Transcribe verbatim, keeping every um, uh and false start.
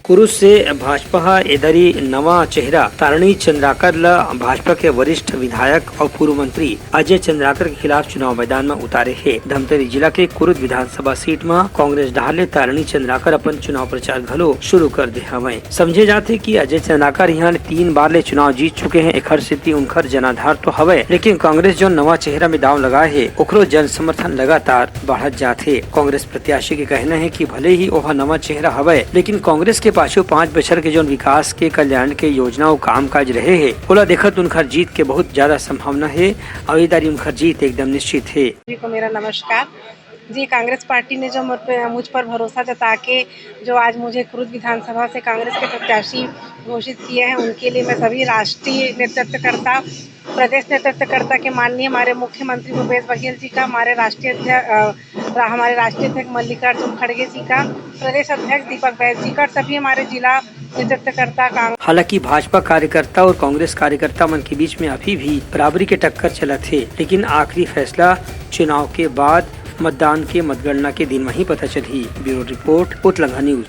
कुरुद से भाजपा ह एदरी नवा चेहरा तारिणी चंद्राकर ल भाजपा के वरिष्ठ विधायक अउ पूर्व मंत्री अजय चंद्राकर के खिलाफ चुनाव मैदान म उतारे हे। धमतरी जिला के कुरुद विधानसभा सीट म कांग्रेस डहार ले तारिणी चंद्राकर अपन चुनाव प्रचार घलो शुरू कर दे हवय। समझे जाथे कि अजय चंद्राकर इहां ले तीन बार ले चुनाव जीत चुके हैं, एखर सेती उनखर जनाधार तो हवय, लेकिन कांग्रेस जो नवा चेहरा में दांव लगाए हे, ओखरो जन समर्थन लगातार बढ़त जात हे। कांग्रेस प्रत्याशी के कहना हे कि भले ही ओहा नवा चेहरा हवय, लेकिन कांग्रेस के पाछू पांच बछर के जोन विकास के, कल्याण के योजना अउ कामकाज रहे हे, ओला देखत उनखर जीत के बहुत ज्यादा संभावना हे अउ ए दारी उनखर जीत एकदम निश्चित हे। सभी को मेरा नमस्कार। जी, कांग्रेस पार्टी ने जो मुझ पे, मुझ पर भरोसा जता के जो आज मुझे कुरुद विधानसभा से कांग्रेस के प्रत्याशी घोषित किए हैं, उनके लिए मैं सभी राष्ट्रीय नेतृत्वकर्ता, प्रदेश नेतृत्वकर्ता के माननीय हमारे मुख्यमंत्री भूपेश बघेल जी का, हमारे राष्ट्रीय अध्यक्ष, अ, रा-, हमारे राष्ट्रीय अध्यक्ष मल्लिकार्जुन खड़गे जी का, प्रदेश अध्यक्ष दीपक बैज जी का और सभी हमारे जिला नेतृत्वकर्ता कांग्रेस। हालांकि भाजपा कार्यकर्ता और कांग्रेस कार्यकर्ता मन के बीच में अभी भी बराबरी के टक्कर चलत हे, लेकिन आखिरी फैसला चुनाव के बाद मतदान के मतगणना के दिन म ही पता चलही। Bureau report, Utlangha news.